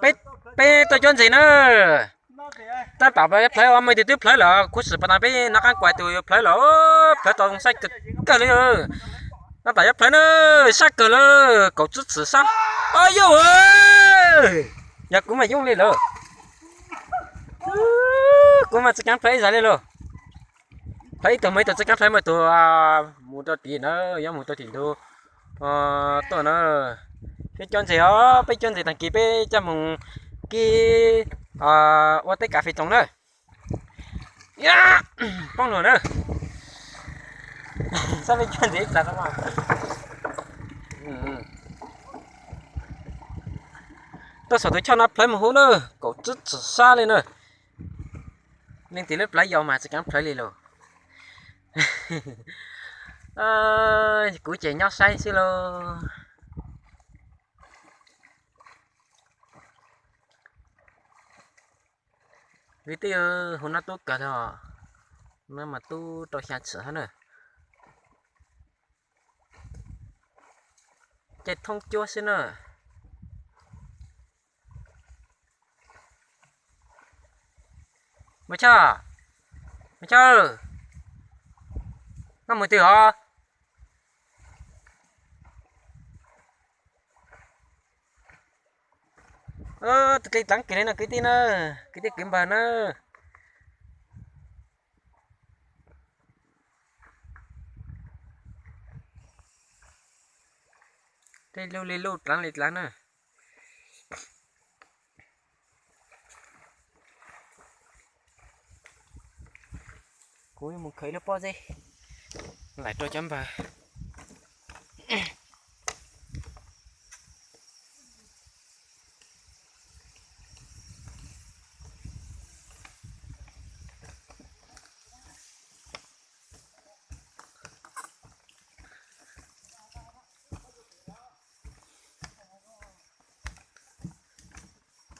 Peb, peb tuaj cuab ntses na. Tab tom plhawv ua me tus twb plhawv lawm, kuv sim pas tas peb nov qab kuas tus plhawv lawm, plhawv tau zoo saib kawg kawg li. Tab tom yuav plhawv na, sab kawg lawm, kaum tsib txhim sab. Yog, yog kuv mas yooj li lawm. Kuv mas tsis kav plhawv ib zag li lauj. Plhawv ib tug mas ib tug tsis kav plhawv mas tus mus rau tim na, yuav mus rau tim ntug tuaj na. Peb cuab ntses os, peb cuab ntses tag kis peb coj mus kib ua teb kas fes toos na. Poob lawm na. Saib peb cuab ntses ib tag. Tuaj saum tus choj no plhawv mus huv na, kaum tsib txhim sab li na. Leej twg lub plawv yau mas tsis kav plhawv li lauj. Kuv ces nyob saib xwb lauj. Kwv tij, huv no tub kawg li os. No mas tub rau xya txhim hab na. Caij thoob cuab xwb na. Maiv Choj, Maiv Choj, koj mus twg os? Tus dlej dlav kiag li no kwv tij na, kwv tij kwv npawg na. Dlej luj li luj dlav li dlav na. Kuv yuav mus khaws ib lub pob zeb laim rau cov npawg.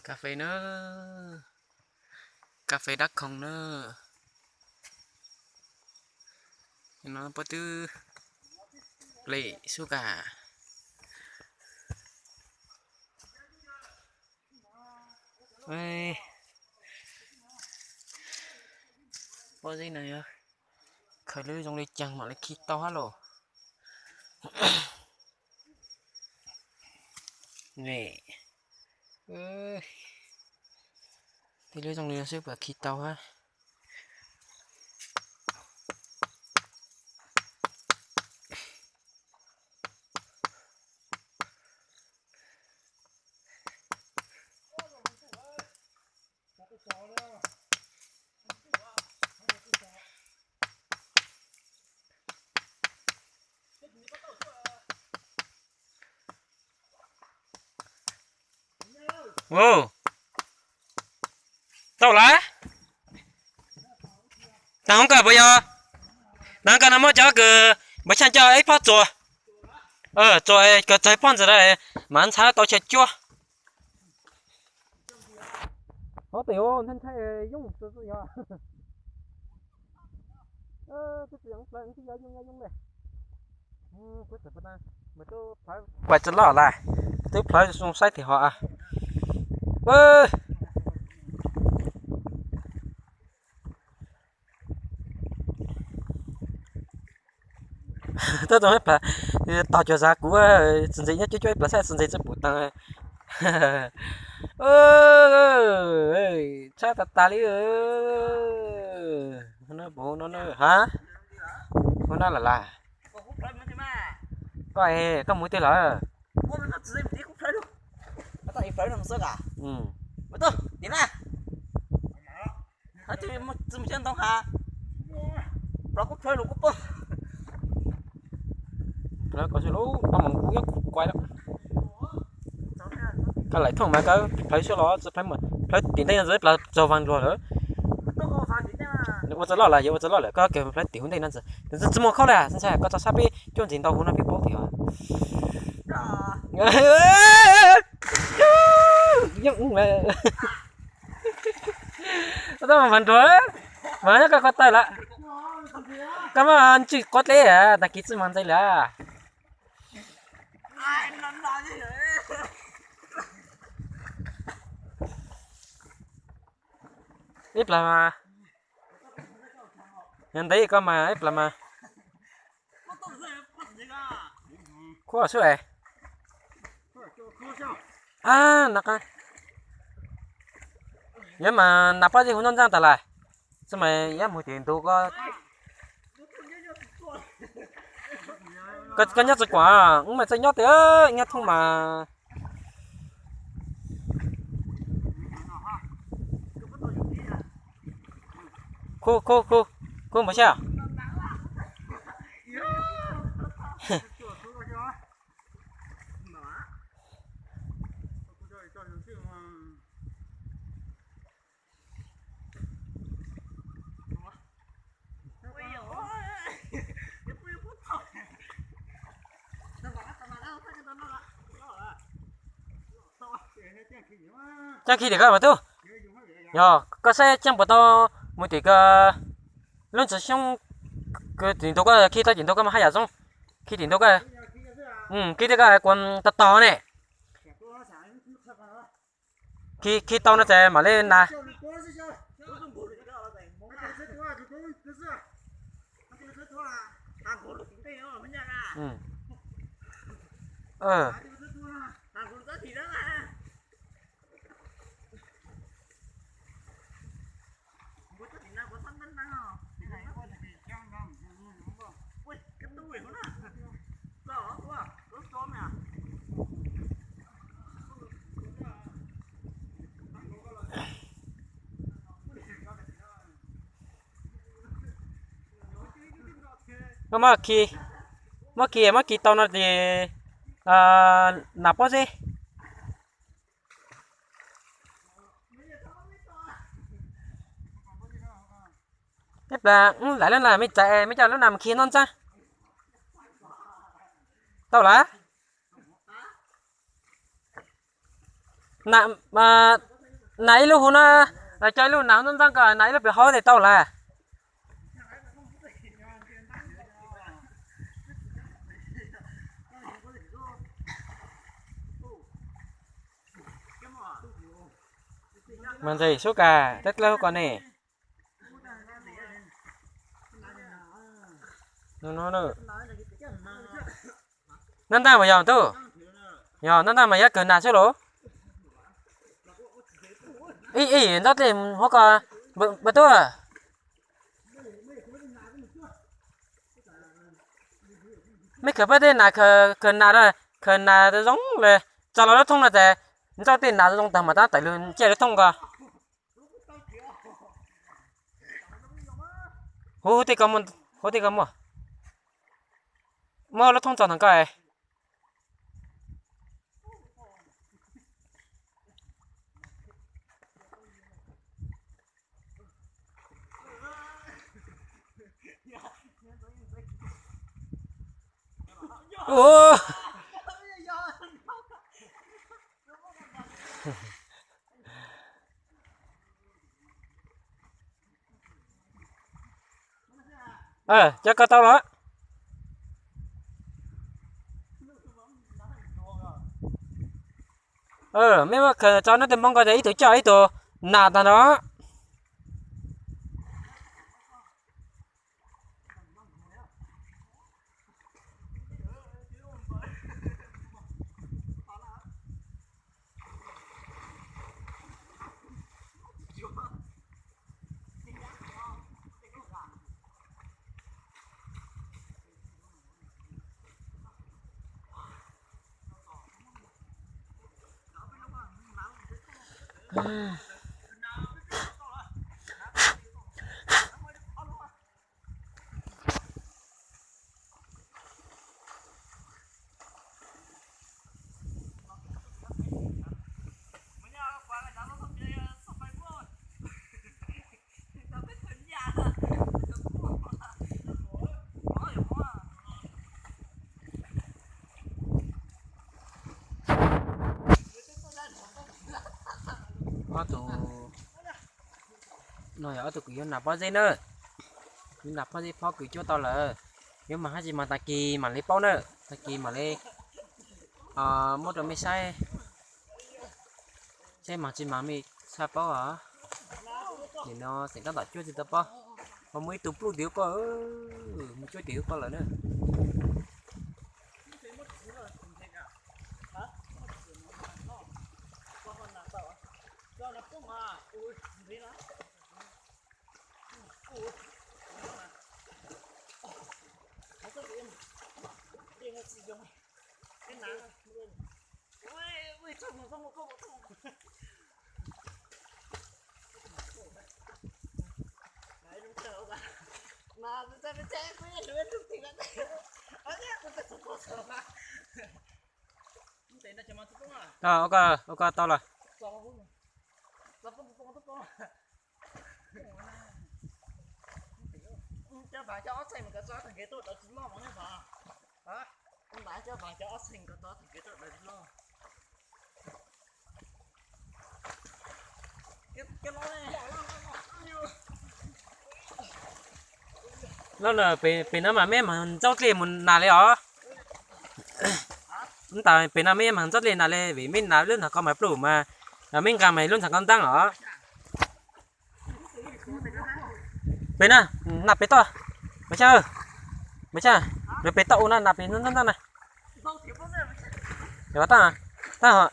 Kas fes na, kas fes dab khoom na. No pob twb plim xub kas. Pob zeb no yog khaws lub zoo li caag mam li khi tau hab los. Tej lub zoo li no xwb puas khi tau hab. Tau lawm. Tag hoob kawg puas yog? Tag hoob kawg no muab cov kws npawg Xyaj coj ib phob txuas, txuas kom txawg ib phob ntxiv, mas ntxhab tau chaw cuab. Hov tes ntshai ntshai yooj yog. Twb tsis yog plawv, twb yog yooj yog yooj li. Kuv txawm, kuv tsis loj lawm, twb plawv zoo saib tiag hov. Tab tom ib plag, tog cuag zag kuv, txiv ntxawm nyob cuab cuab ib plag saib txiv ntxawm tsis pum taag. Tshab tag tag li. Hov no lawm las. Koj, koj mus twg lawm? Plawv ko xwb lub, tau mus kuv nyob kuv kuaj lawm. Koj laim thooj mas koj plawv xwb los tsis plawv, plawv tim ntej no ntxiv plawv txog Vaas Nruag lawm. Ua txoj loj lawm, yuav ua txoj loj lawm, koj kiag plawv tim hauv ntej no ntxiv. Ntxiv tsis muaj khaub li, ntshai koj tso sab peb cuab ntxiv ntau hauv no peb paub tias. Yeej ub, tau Vaas Nruag, mas nyob koj ko taw lawm. Koj muaj ntswj quav dleb, tag kis txij mas ntxeev lawm. Ib plag mas, yog ntev koj mas ib plag mas. Khuab xwb es. A, na qa, yog mas nas pob zeb hu noj ntxaaj tas lawm, xwb mas yog mus tim ntug ko. Koj nyob tsis kuam, wb mas txawj nyob tiag, nyob thoob mas. Khu khu khu, khu npaum xyab. Tso khi tim koj mas tub. Yog koj saib tseeb puas tau mus tim ko, lub ntsis xyoob, tim ntug ko khi tau tim ntug ko mas haj yam zoo. Khi tim ntug ko, khi tim ko kuv tau tog ne. Khi, khi tau no ces mam li nas. Muab khi, muab khi, muab khi tau no ces nas pob zeb. Ib plag lawm lub na, mej cov, mej coj lub na mus khi noj ntxaaj. Tau lawm. Nas ib lub hu no, coj ib lub nas hu noj ntxaaj ko, nas ib lub pem hauv tes tau lawm. Mas ntxim sub kas teb dlawb ko ne. Noj ntxaaj mas yog tub, yog noj ntxaaj mas yuav kawg nas xwb los. Ib, ib ntxob dlej hov ko, npawg tub. Mej khaws pab tej nas, khaws nas, khaws nas zoo le, tso los lub thoob no ces ntxob tej nas zoo tag mas tab tawm lug ciaj lub thoob ko. Huv, huv tej ko muaj, huv tej ko muaj. Muab lub thoob tso ntawm ko. Cov ko tau los. Mej muab khaws tso neb tej hmoob ko ces ib tug coj ib tug nas tag nrho. Ob tug no yog ob tug kws yuav nas pob zeb na. Yuav nas pob zeb phob kws cuab tau lawm. Yuav mag hab tsis mag tag kis mam li paub na. Tag kis mam li muab rau mej saib, saib mag tsis mag mej txhaj paub os. Nim no xeem tab tom cuab tsis tau pob, ho muaj ib tug pluj tim hauv koj, mus cuab tim hauv koj lawm na. Ua ko tau los. Lub no pem no mas meb mas ntxauj dlej mus nas li os. Ntawm pem no meb mas ntxauj dlej nas li vim meb nas lub ntawm ko mas pluj mas, meb nqa mas lub ntawm ko ntaab os. Pem na, nas pem toj, Maiv Xya, Maiv Xya, lawv pem toj ua na, nas pem ntaab na.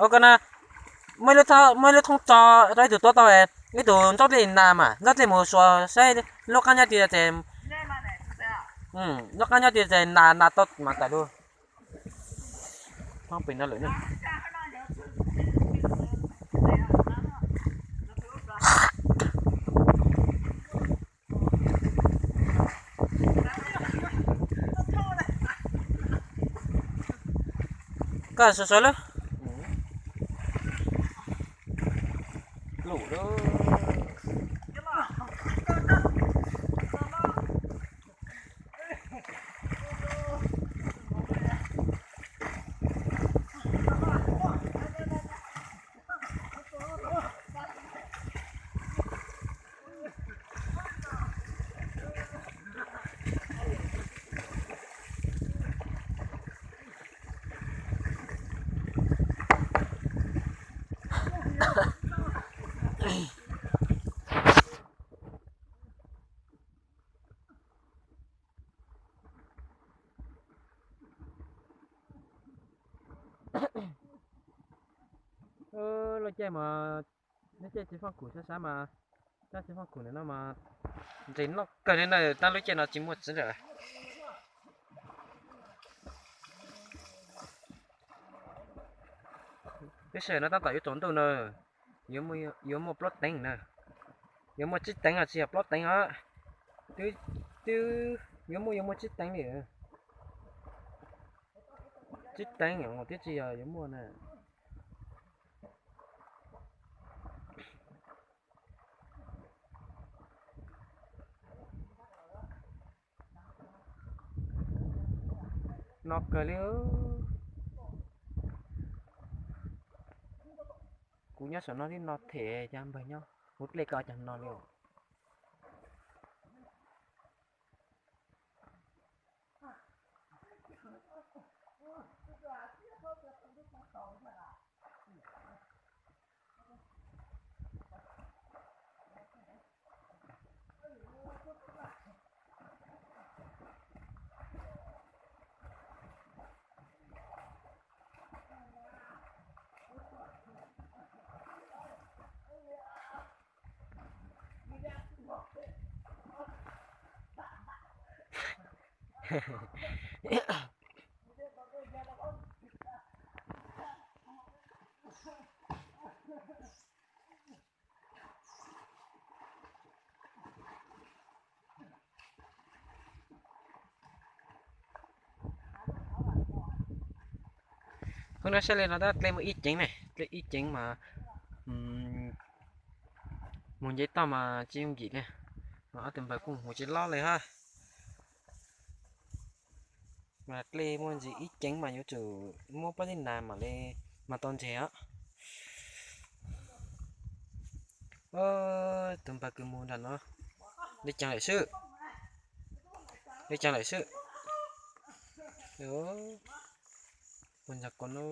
Ua ko na, muaj ib lub thoob tso rau ib tug tuav tau, ib tug ntxauj dlej nas mas ntxauj dlej mus suav saib lub qaab nyob tias, lub qaab nyob tias nas nas tau mas tawm lug. Thoob pem no lawm na. Koj sawv sawv lawm. Lub. Lub caij mas, lub caij tsis fooj khum sab sab mas, tab tsis fooj khum ntawm no mas nqis noj kawg li na, tab lub caij no tsis muaj txiv lawm. Peb sawv daws no tab tom yuav tsaus ntuj na, yuav muaj plaub teev na, yuav muaj tsib teev os, tsis yog plaub teev os. Twb, twb yuav muaj, yuav muaj tsib teev li. Tsib teev os, twb tsis yog yuav muaj na. No kawg li. Kuv nyob saum no thiab no them cov npawg nyob, kuv dlej ko cov no li os. Hnub no saib li no tab dlej muaj ib ceev ne, dlej ib ceev mas mus nce toj mas tsis yooj yim li. Mas ob tug npawg kuj mus tsis lob li hab. Mas dlej muaj ntsis ib ceev mas yuav tsum muab pob zeb nas mam li, mas tau ntseg os. Tus npawg kws mus nram no, li caag lawm xwb, li caag lawm xwb. Puag ntsaag ko na,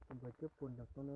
tus npawg cuab puag ntsaag ko na.